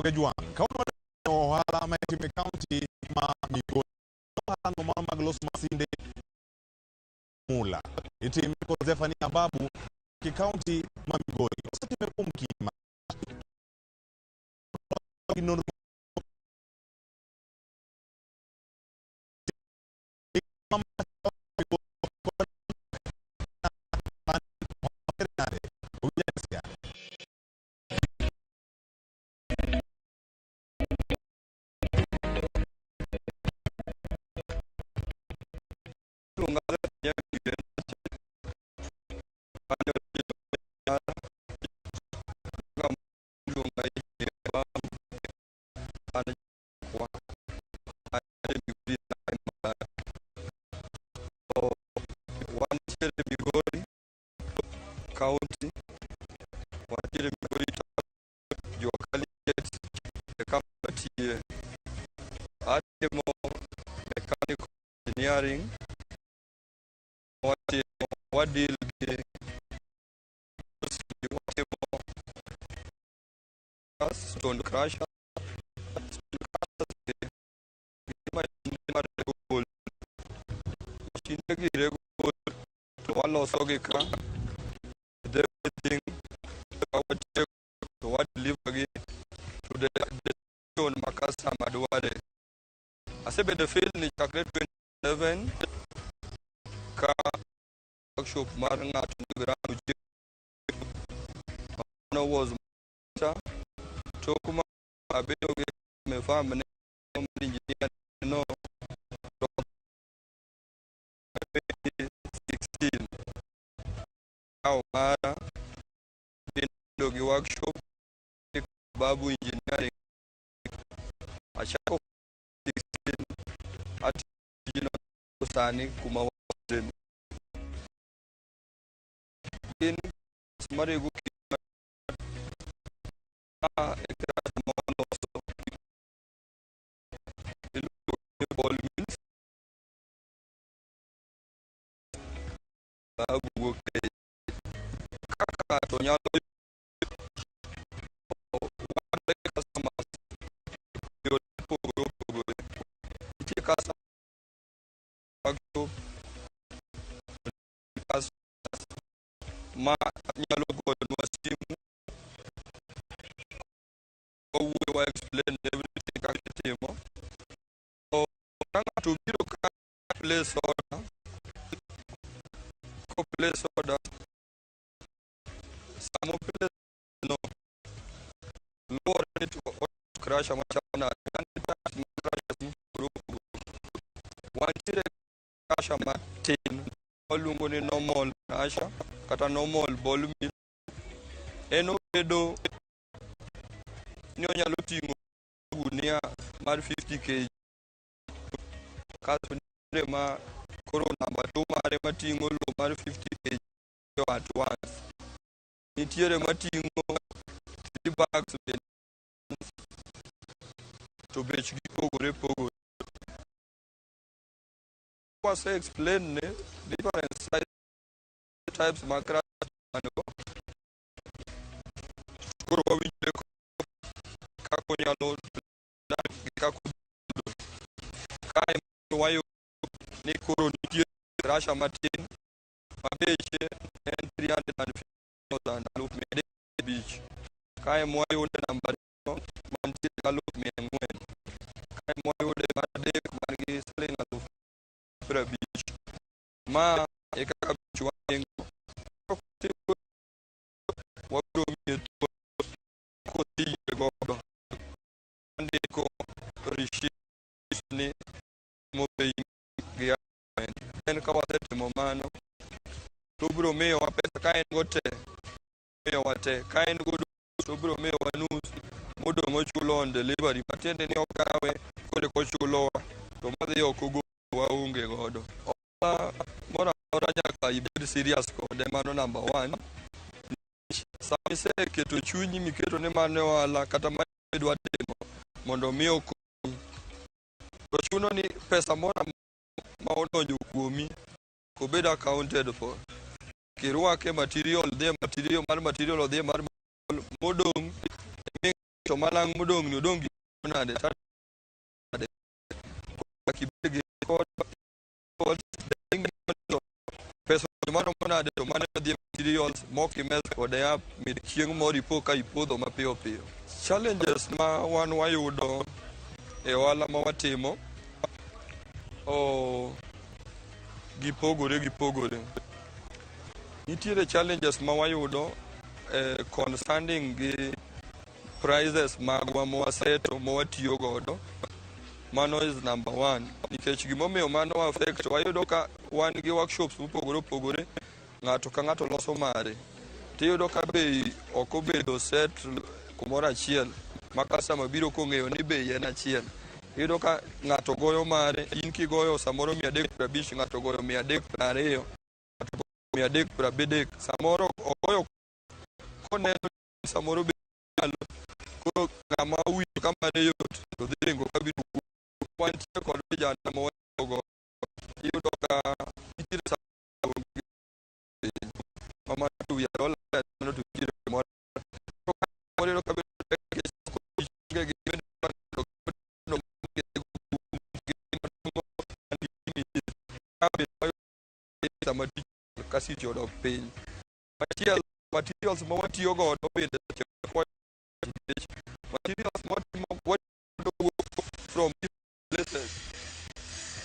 Kajwang', ka wadwa neno ohala ma itimo e kaunti ma Migori, ohala no mano mag loso masinde mula itime kod Zephania Babu e kaunti ma Migori. Osetime kuom kinde malach. Gi nonro Wantiere Migori County, wantiere Migori Town, Jua Kali e kama atiye. Atimo mechanical engineering, watimo wadeal gi mostly watimo stone crusher, stone crushers gi mashinde marego gold. Mashinde gi rego gold to waloso gi ka with everything ka watieko to wa deliver gi to the destination ma customer dware. Asebedo e field ni chakre 2011 ka workshop mar ng'ato ni Grand Mano was tok ma abedo gi farm ne engineer no 2016 kawo mara bedo gi workshop Babu Engineering achako 16 atijino sani kuma waseni gin marego ma e crusher ma waloso iluongo ni ball mills dhahabu wuok e kaka ng'ato nyalo wan customers yore mopogore opogore nitie customer workshop customers ma nyalo gonwa simu wawuoyo wa explain everything kaka itimo to ka ng'ato obiro ka place order ko place order samo place no luwore ni to crusher machalo nade wan gi types mag crushers mopogore opogore wantiere crusher matin waluongo ni normal crusher kata normal ball mill en obedo ni onyalo ting'o gunia mar 50 kg kasto nitiere ma koro namba 2 mare mating'o lo mar 50 kg at once nitiere mating'o 3 bags bende to bechgi pogore pogore wase explain ne different size types mag crusher man go koro wawinjre kaka onyalo dak gi kaka odhi kae wayudo ni koro nitie crusher matin ma beche en 350,000 350,000. Kae mwayude namba ariyo mantie gi 400,000. Kae mwayude mar adek man gi siling 50,000. Ma e kaka bechwa nengo. Wabiro miye thuolo koseyie godo wandiko receipt ni mopay gi agreement. Then ka wasetimo mano to obiro miyowa pesa ka en go te miyowa te ka en go to obiro miyowa nus modong' ochulo on delivery matiende ni okawe koro eka ochulowa to madhi oko go waonge godo. Ohala moro amora nyaka ibed serious kode mano number one. Sama iseketo chunyi miketo ni mano e ohala kata mano idwa timo mondo mi okonyi to chuno ni pesa moro amora ma odonjo kuomi obed accounted for. Kirwake material dhi e material mar material odhi e mar modong' To malang' modong' ni odong' gi nade? Nade? Nyaka ibed gi kod pesa maromo nade to mane odhi e materials mok imes kode up mit chieng' moro ipo ka ipodho mapiyo piyo. Challenges ma wan wayudo e ohala ma watimo oh, gipogore gipogore. Nitiere challenges ma wayudo concerning gi prices magwa mwaseto mwatiyo godo. Mano is number one. Nikech gimomiyo mano affect, wayudo ka wan gi workshops mopogore opogore, ng'ato ka ng'ato loso mare. Tiyudo ka bei ok obedo set kumoro achiel ma customer biro kong'eyo ni bei en achiel. Iyudo ka ng'ato goyo mare, in kigoyo samoro 350, ng'ato goyo 320, ng'ato goyo 330, samoro ogoyo koneno samoro bei malo. Koro ng'ama owinjo ka mare yot to dhi ringo kabiro. Wantie kod vijana ma watiyogo. Iyudo ka nitiere sama ma mano to we are all mano to nitiere gimoro. Koro iyudo ka bedo tek nikech onge gi sama tich ka city odok piny. Machielo, materials ma watiyo godo bende seche moko nikech materials ma watimo wayudo wuok from different places.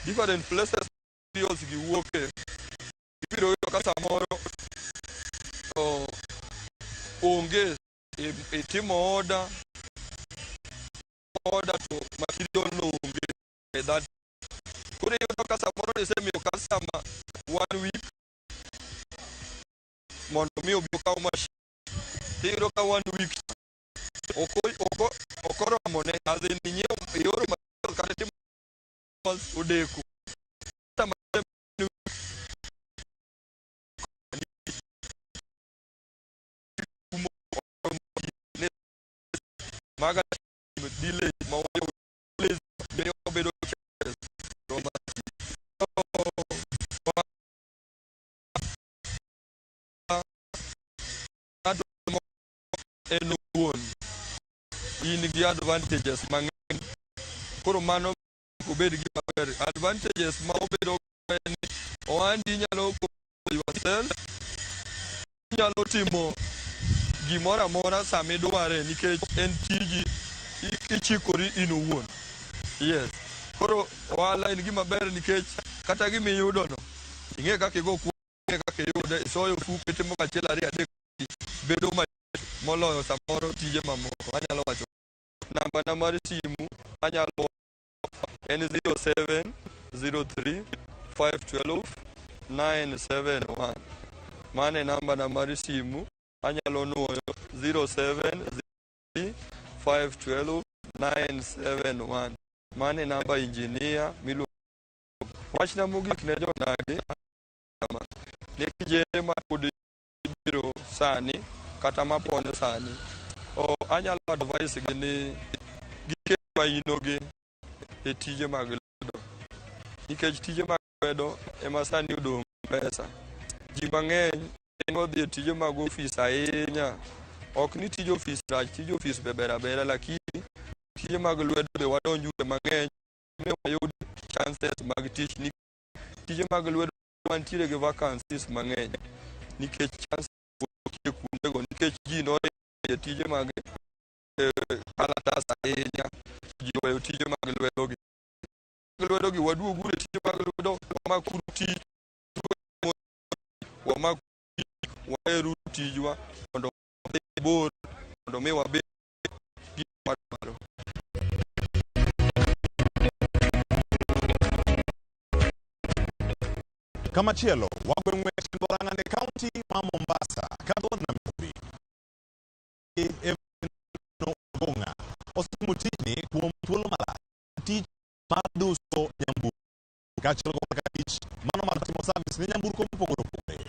Different places materials gi wuoke. Ibiro yudo ka samoro oh, onge itimo order to material no onge e that. Koro iyudo ka samoro isemiyo customer one week mondo mi obi okaw machine. Tiyudo ka one week ok oromo ne as in inyiewo ioro material kata itimo odeko. Sama maga delay ma wayudo miyo wabedo challenges. Ng'ato en owuon in gi advantages mang'eny koro mano ok obed gima ber advantages ma obedo en ni ohandi inyalo yourself inyalo timo gimoro amora sama idware nikech en tiji ichikori in owuon yes koro ohala en gima ber nikech kata gima iyudono ing'e kaka igo kuo ing'e kaka iyude isoyo ofuko itimo achiel ariyo adek bedo mayot moloyo samoro tije mamoko anyalo wacho namba na mar simu anyalo en 0703 512 971 mano e namba na mar simu anyalo nuoyo 0703 512 971 mano e namba injinia miluongo wachna mogik ne jonagi kama ne kijende ma pod biro sani kata mapono sani o anyalo advice gi ni giket mainogi e tije mag lwedo nikech tije mag lwedo ema sani odong' pesa ji mang'eny odhi e tije mag ofis ahinya ok ni tij ofis rach tij ofis be ber abera lakini tije mag lwedo be wadonjure mang'eny mi wayud chances mag tich ni tije mag lwedo wantiere gi vacancies mang'eny nikech chances wuok kuondego nikech ji noringo tije mag kalatas ahinya ji oweyo tije mag lwedo gi lwedo gi waduoguru e tije mag lwedo wamakuru tich wamak waheruru tijwa mondo wadhi mabor mondo mi wabed gi wadwaro. Kamachielo, wagwe ng'wech kendo warang'ane kaunti ma Mombasa ka dhood nam chumbi. Evelyn Ogonga osetimo tijni kuom thuolo malach. Tich mar duso nyamburko kaachiel kod kaka tich mano mar timo service ne nyamburko mopogore opogore.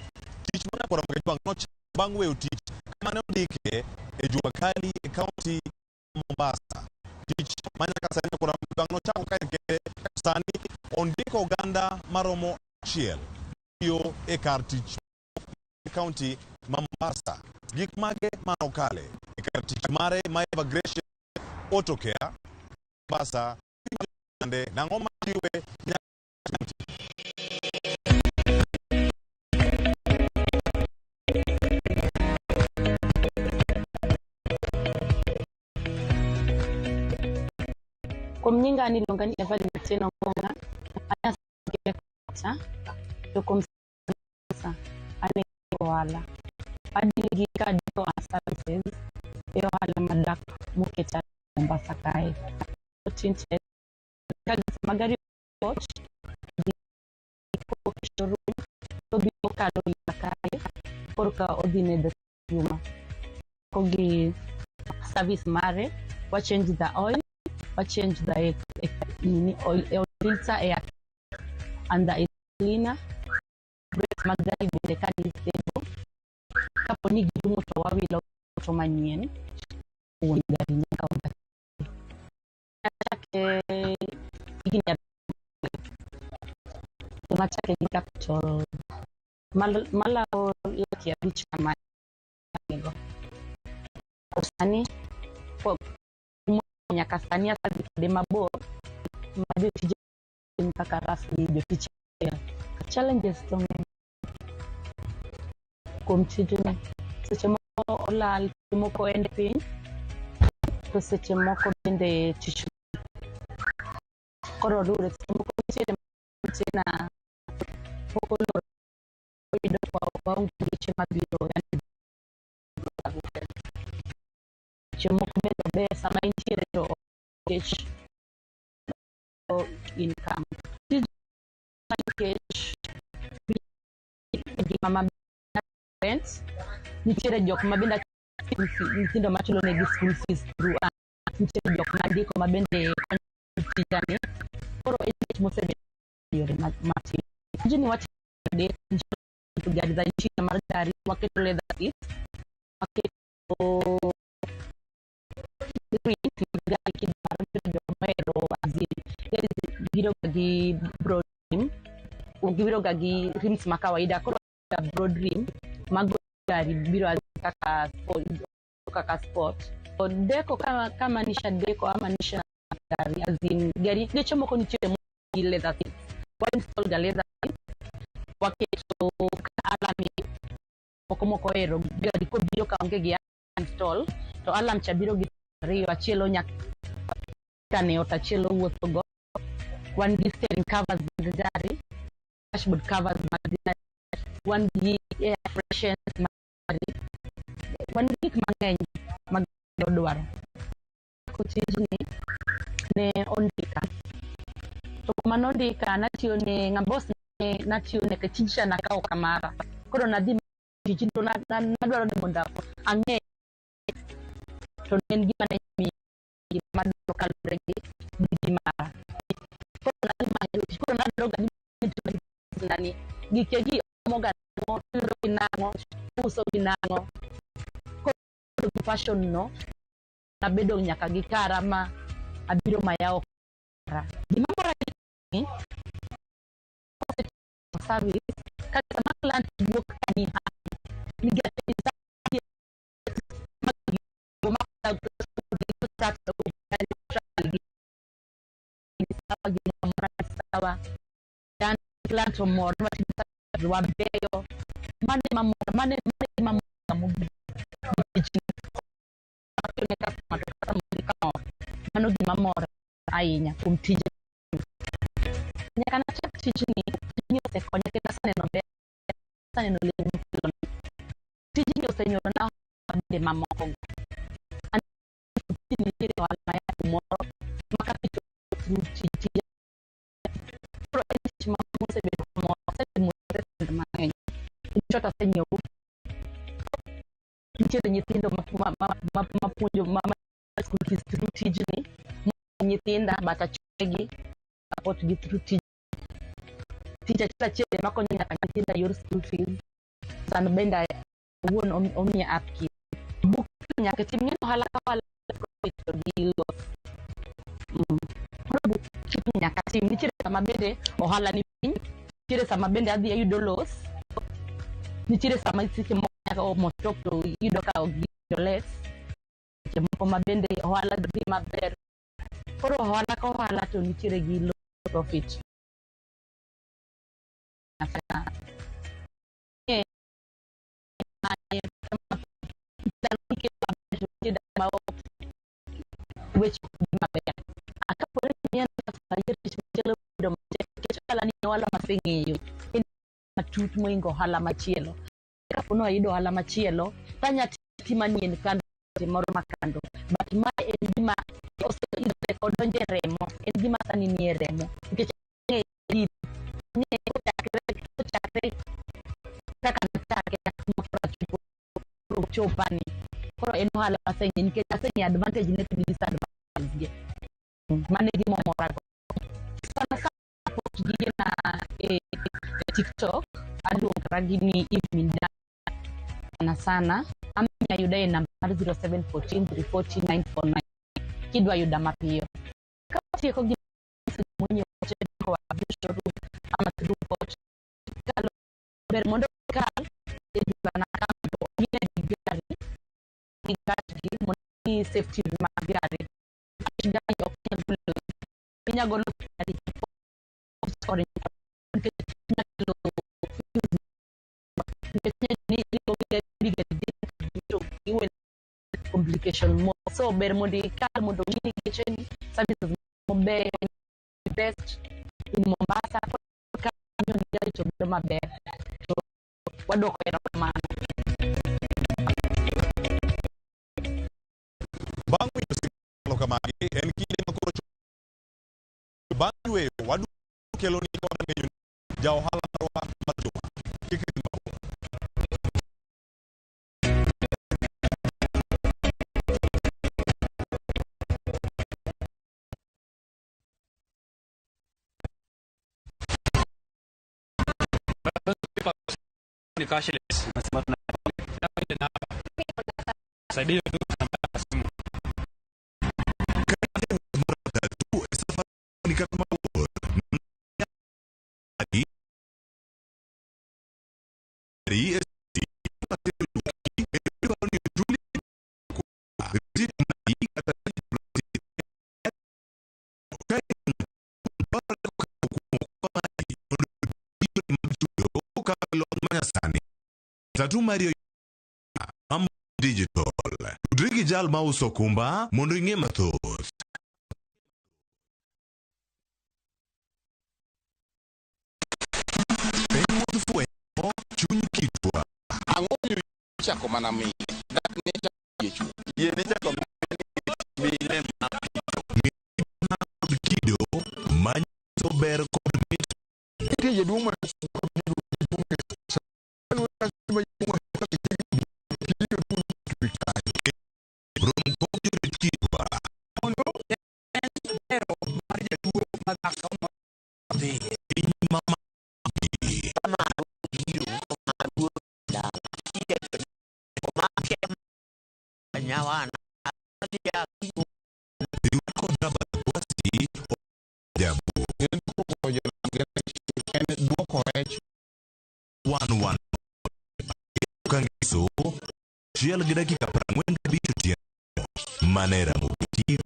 Tich mar Nyakwar Ramogi Ajwang' nochako bang' weyo tich kama ne ondike e Jua Kali e kaunti ma Mombasa. Tich ma nyaka sani Nyakwar Ramogi Ajwang' nochako ka en kende sani ondiko oganda maromo achiel tiyo e kar tich e kaunti ma Mombasa. Gik mage ma nokale e kar tich mare ma Evergratian Auto Care, Mombasa, nande nang'o majiwe Kuom nyinga ni iluonga ni Evelyn Atieno Ngonga, an to kuom sasa an e ohala. Adeal gi car deco and services e ohala madak moketa Mombasa kae. Tinted sama gari watch dhi kowuok e showroom to obiro okalo ira kae korka odhi ne the consumer. Gi service mare, wa change the oil, wa change the nini, oil, oil filter, air and the cleaner. Brakes mag gari bende ka ni stable. Kapo ni girumo to wawilo to manyien. Wuon gari nyaka wabak. Nachake higni to nachake gi capital malawo laki abich kama go. Sani nyaka sani asedhi kode mabor ma jotije kaka roughly jotich. Challenges to ng'eny kuom tijni. Seche moko olal, seche moko en piny, to seche moko bende tich koro luwre. Seche moko nitiere matin pok olor yudo ka waonge geche mabiro yani seche moko bende ober sama intiere to kech income. Tij nikech ngima maber parents nitiere jok ma bende nyithindo machulo negi school fees through us. Nitiere jok mandiko ma bende konyo tijani. Koro en tich mosebedo yore matin. Tijni watimo adek gari za interior mar gari waketo leather seats waketo rims mag gari kidwaro nitie jok mohero as in gari biro ga gi broad rim gibiro ga gi rims ma kawaida koro ga broad rim mago gari biro kaka sport kaka sport. Deco kama kamaanisha deco amaanisha gari as in gari geche moko nitiere gi leather seats wa install ga leather seats waketo alarm moko moko ohero gari kobiro ka onge gi install to alarm cha biro gi ariyo achiel onya kane ot achiel owuotho go. Wan gi steering covers mag gari, dashboard covers mag gari, wan gi air fresheners mag gari, wan gi gik mang'eny mag dwaro. Tijni ne ondika to kuma nondika natiyo ne ng'a boss ne natiyo ne tij cha nakawo kamara koro nadhi tich to nadwaro ni mondo ang'e to ne en gima ne miya gima madwaro kaluwore gi bidii mara. Koro nadhi manyo tich koro nadwaro ga ni nani gike gi omo ga nang'o iyudo gi nang'o uso gi nang'o koro gi passion no nabedo nyaka gi kara ma abiro mayawo kara. Gima mora ni service kata sama client wuok ka ni happy ni gari sawa client omor wabeyo mane mamora mane mane mamora mogik ne customer to customer dhi kamor mano gima mora ahinya kuom tijni. Nyaka nachak tijni, tijni osekonya kendo aseneno ber aseneno olemo mokelo. Tijni osenyuolona ohala bende mamoko go. Tijni nitiere ohala maya kumoro ma kapito through tij koro en tich ma mosebedo kamoro asetimo investment mang'eny. In short asenyiewo nitiere nyithindo mapuonjo ma school fees through tijni nyithinda but achulegi support gi through tij tich achiel achiel ema konyo nyaka nyithinda yor school fees san bende owuon omiya upkeep book nyaka tim ng'e ohala ka ohala profit to gi loss. Koro book keeping nyaka tim nitiere sama bende ohala ni piny nitiere sama bende adhi ayudo loss nitiere sama seche moko nyaka omo stock to iyudo ka ok giyudo less. Seche moko ma bende ohala dhi maber. Koro ohala ka ohala to nitiere gi low profit. Weche ok dhi maber. Kaponi ni en yier tich machielo bedo matek nikech ohala ni en ohala maseng'eyo en matut mohingo ohala machielo. Kapo ni ayudo ohala machielo tanya timo manyien kando moro ma kando but mae en gima odonjo e remo en gima sani nie remo nikech kochakre kaka nachake kuma koro achopo ochopani koro en ohala maseng'eyo nikech aseng'eyo advantage ne kod disadvantage ge. Mano e gima omora go. Sana sana post gigena e TikTok aluongora gi ni Eve Minda sana sana ama inya yuda e namba mar 0714 340 949 kidwa yuda mapiyo. Ka watieko gi mwenye koa showroom ama through port kalo ber mondo kal e duka na kando gine gari gi gari mondo ni safety mag gari. Gari ok nyal golo inya golo gari nikech nyalo nikech complication mo so ber mondo ikal mondo ong'i gecheni services mabeyo best in Mombasa kanyo gari to bedo maber to wadwoko erokamano. Bang' winjo sigana kamagi en kinde ma koro bang' yweyo wadu kelo ni kod ng'eyo ja ohala marwa mar juma. Kik idhi mabor. Ni cashless. Saidia tu simu. Ni kata mabor. Tatu Mario Mambo Digital. Tudri gi jal mauso okumba mondo ing'e mathoth. En wuodh fwenyo chuny kitwa. Ang'o momiyo ichako mana mine? Dak ne chako chwo. Yie ni chako mine ma Kod kido manyiso ber kod mit Nitie jaduong' ma rom kod jorit kitwa. Piny mama riwre kod Robert Kwasi Jabu En duoko rech 1-1 kangiso 1:45 otieno mana e Ramogi TV.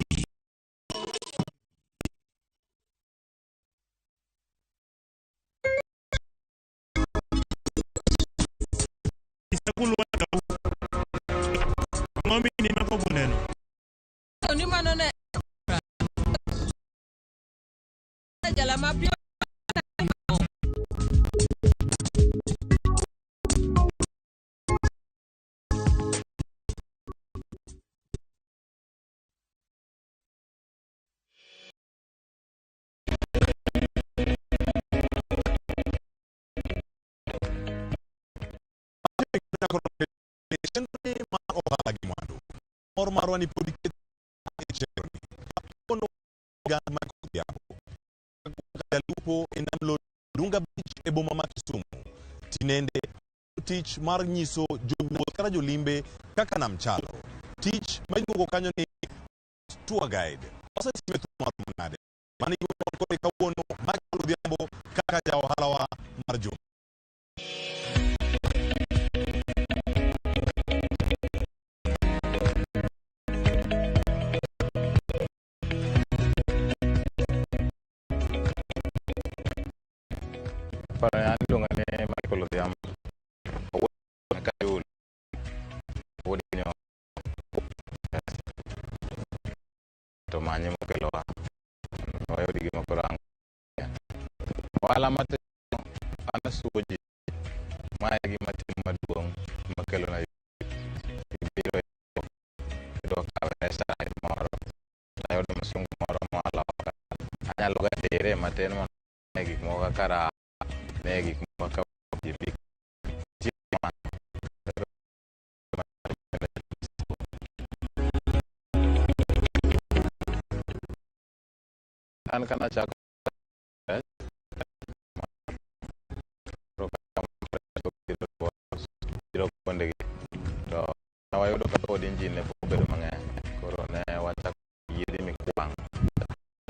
Ang'o minimako bundeno? Ni mano ne jala mapiyo. Chenro mar ohala gi mwandu. Mor marwa ni pod iketo e chenro ni. Kawuono oganda ma Odhiambo. Jalupo e nam Lolwe Dunga Beach e boma ma Kisumu. Tinende tich mar nyiso jowuoth kata jolimbe kaka nam chalo. Tich ma iluongo kanyo ni tour guide. Osetime thuolo maromo nade? Mano e gima wan kode kawuono Michael Odhiambo kaka ja ohalawa mar juma. osemanye mokelowa wayud gima koro ang' ohala matimo an asuo ji. Mae e gima timo maduong' makelona ibiro idwa kawe restaurant moro tayudo msungu moro moa loka anyalo ga tere matin mondo ne gik moko kaka raha ne gik moko kaka ji an kana chako biro kuondegi to ne wayudo ka pod injin ne pok obedo mang'eny koro ne wachako yiedhi mikwang'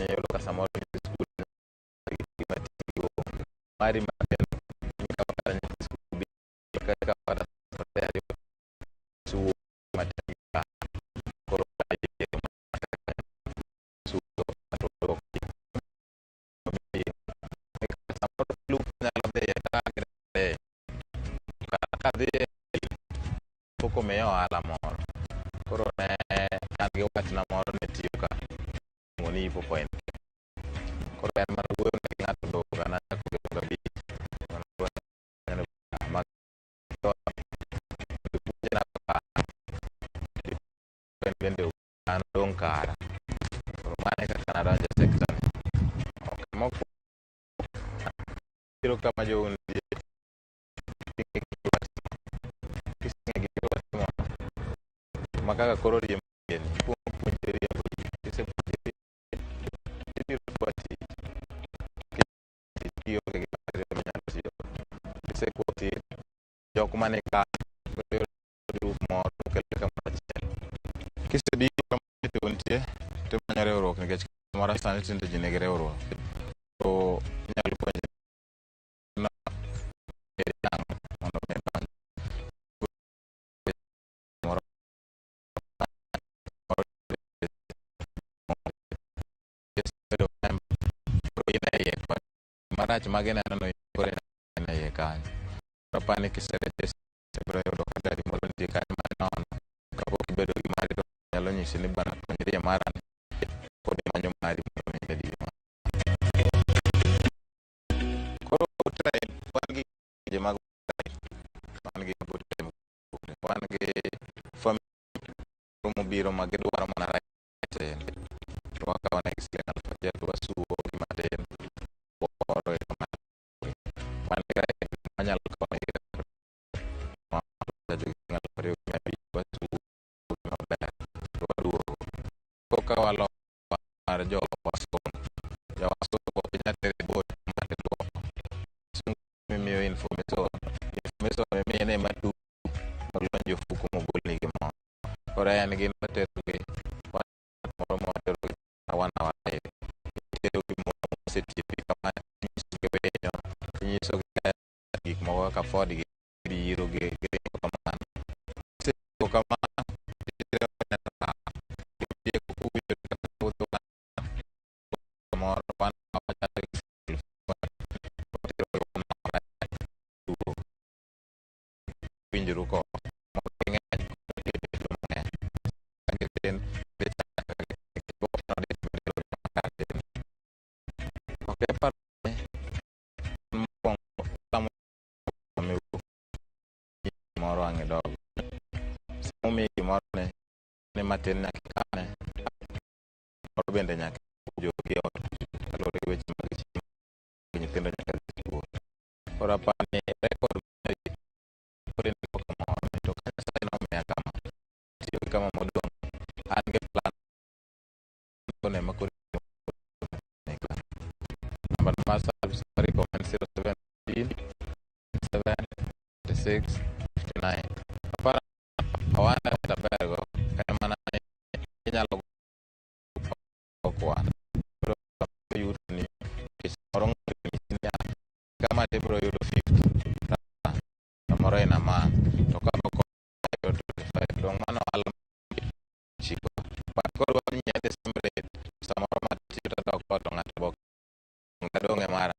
iyudo ka samoro nyithi skul gima tiyo mari matin mikawo kata nyithi skul bi ikawo kata ariyo suo matin koro samoro lupo nyalo dhiye kata kadhi pok omiya ohala moro koro ne an gi watna moro ne tiyo ka iluongo ni Hippo Point. Koro en mana wuoyo ne gi ng'ato doga nachako bedo gabich en bende an odong' kara. Koro mano e kaka nadonjo e sekta ni. Ok mokwongo biro kama jou nitie kiseng'e gima timo ma kaka koro riembo yien ikuongo puonjri riembo yie kisepuonjri ibiro dwa tich tich kionge gi material minyalo tiyogo kisekuo tich jok mani ka biro group moro mokelo kamoro achiel kisebiro kama to nitie timanyo riwruok nikech kamoro sani tinde ji nigi riwruok to inyalo puonjri mondo mi idonj moro bedo member koro in e iye kod marach ma gineno no koro in e iye kanyo. Koro apani kiseregister ibiro yudo ka gari moro nitie kanyo ma nono kapok ibedo gi mari to nyalo nyisi ni bana konyri e mara ni pod imanyo mari mondo mi ibed gi mari. Koro tribe wan gi kidienje mag tribe wan gi tribe wan gi family mobiro ma gidwaro mana matin to wakawo negi siling aluf achiel to wasuo gi matin woro e kama wan gi ride wanyalo kawo negi chajo gi siling aluf ariyo gi mia abich wasuo gi maber to waduogo. Koro ka walo mar jo wasungu jo wasungu ok inyal tero e boat ma iduoko. Wasungu mimiyo information information mimiye ni ema tu molonjo e ofuko mogolni gimoro. Koro en gin waterogi moro ma waterogi one hour ride. Iterogi moseti e pi kama inyisogi winyo, inyisogi gik moko kaka Ford gi biro gi giringo kamano. Kisetieko kamano, itero itieko kuwinjo kaka wuotho kamoro one hour chalo gi waterogi one hour ride duogo. Winjuru kod moko ging'eny bedo mang'eny. Ka gitin dhi chako Ok aparo ni mokwongo lamo miwuok gimoro ang' idog. Sama omiyi gimoro ni ni matin nyaka ikane moro bende nyaka jogi e ot kaluwore gi weche mag chiemo nyithindo nyaka dhi skul. Koro aparo ni rekod pod indiko kamoro to ka Nyasaye nomiya kama tiyo gi kama modong' an gi plan ne ma koro namba mar Safaricom en 017 7 6 59 aparo awanda tabergo en mana ni inyalo go kwan koro yuto ni nikech samoro ng'ato onyisi niya kama to ibiro yudo 50 samoro in a month to ka ok yudo 25 dong' mano ohala chiko but kodwa ni at the same rate samoro matiyo tadok ot to ng'ato bo adong' e mara.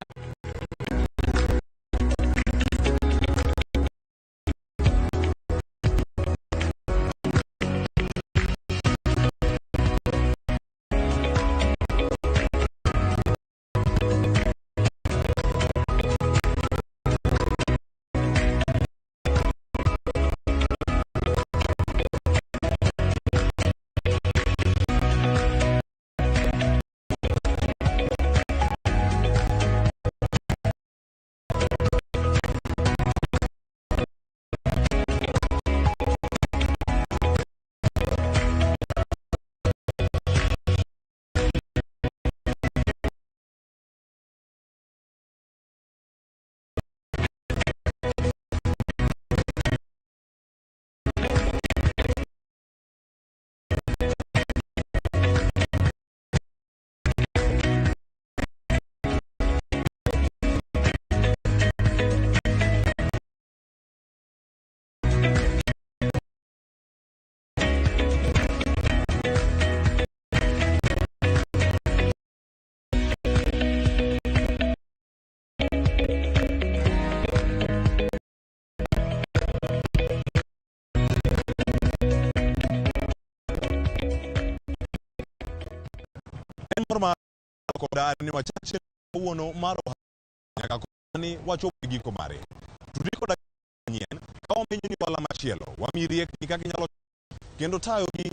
mor mar koda ni wachak kawuono mar ohala nyaka koni wachopo e giko mare. Tudri koda manyien ka wamenyo ni ohala machielo, wamiyi riekni kaka inyalo kendo tayo gi.